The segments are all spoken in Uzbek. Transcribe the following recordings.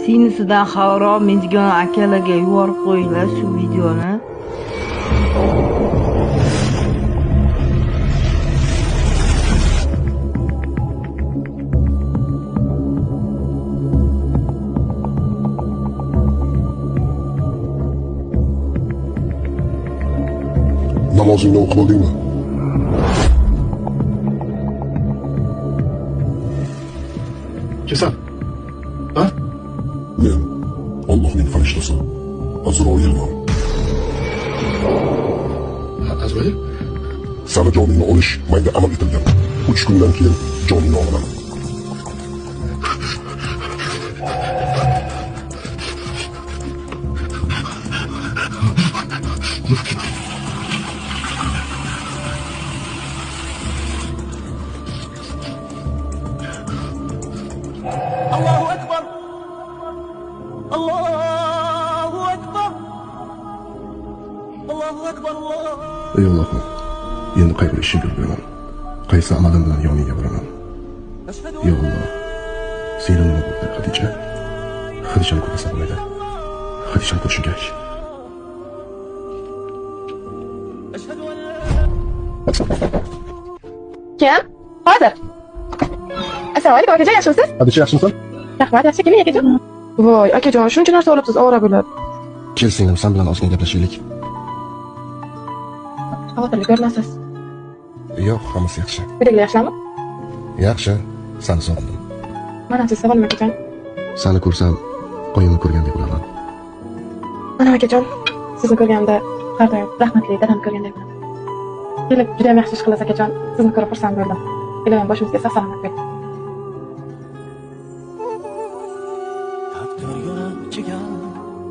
Singlisidan xabar olmaydigan akalarga yuborib qo'yinglar shu videoni. Namozingni o'qib oldingmi? Kimsan? Ha? Men Allohning farishtasi Azroilman. Azroil? Sani joningni olish menga amr etilgan. 3 kundan keyin joningni olaman. Allahu Akbar. Allahu Akbar. Allahu Akbar. Allah. Ey Allohim, endi qay bir ishimga ulguraman? Qaysi amalim bilan yoningga boraman? Ey Alloh, seni nima bo'ldi, Xadija? Xadijani ko'rmasa bo'lmaydi. Xadijani ko'rishim kerak. Kim? Hozir. Assalomu alaykum akajon, yaxshimisiz? Xadija, yaxshimisan? Rahmat, yaxshi. Keling akajon. Voy, akajon, shuncha narsa olibsiz, ovora bo'lib. Kel singlim, sen bilan ozgina gaplashaylik. Xavotirli ko'rinasiz. Yo'q, hammasi yaxshi. Uydagilar yaxshimi? Yaxshi, seni sog'indim. Mana siz sog'indim akajon. Seni ko'rsam, oyimni ko'rgandek bo'laman. Mana akajon, sizni ko'rganimda har doim rahmatli dadamni ko'rgandek bo'laman. Kelib juda ham yaxshi ish qilasiz akajon. Sizni ko'rib xursand bo'ldim. Iloyim boshimizga sog' salomat qo'ysin. Taqdir yo'li chigal,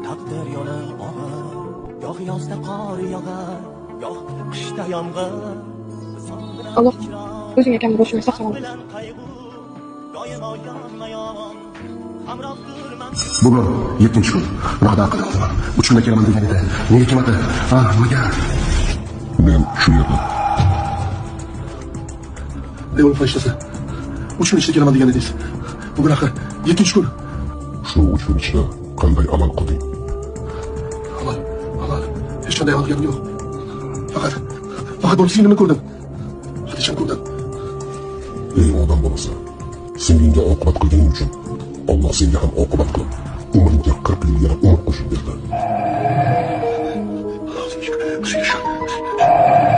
taqdir yo'li og'ir. Goh yozda qor yog'ar, goh qishda yomg'ir. Alloh o'zing akamni boshimga sog' salomat. Bugun 7-kun. Va'da qildim. 3 kunda kelaman degan edi. Nega kelmadi? Ha, nimaga? Men shu yerda. Ey o'g'il farishtasi, 3 kun ichida kelaman degan edingiz. Bugun axir 7-kun. Shu 3 kun ichida qanday amal qilding? Amal, amal. Hech qanday amal qilganim yo'q. Faqat bo'lib singlimni ko'rdim. Xadijani ko'rdim. Ey odam bolasi, singlingga oqibat qilganing uchun Alloh senga ham oqibat qilib, umringga 40 yil yana umr qo'shib berdi. Shukr, shukr.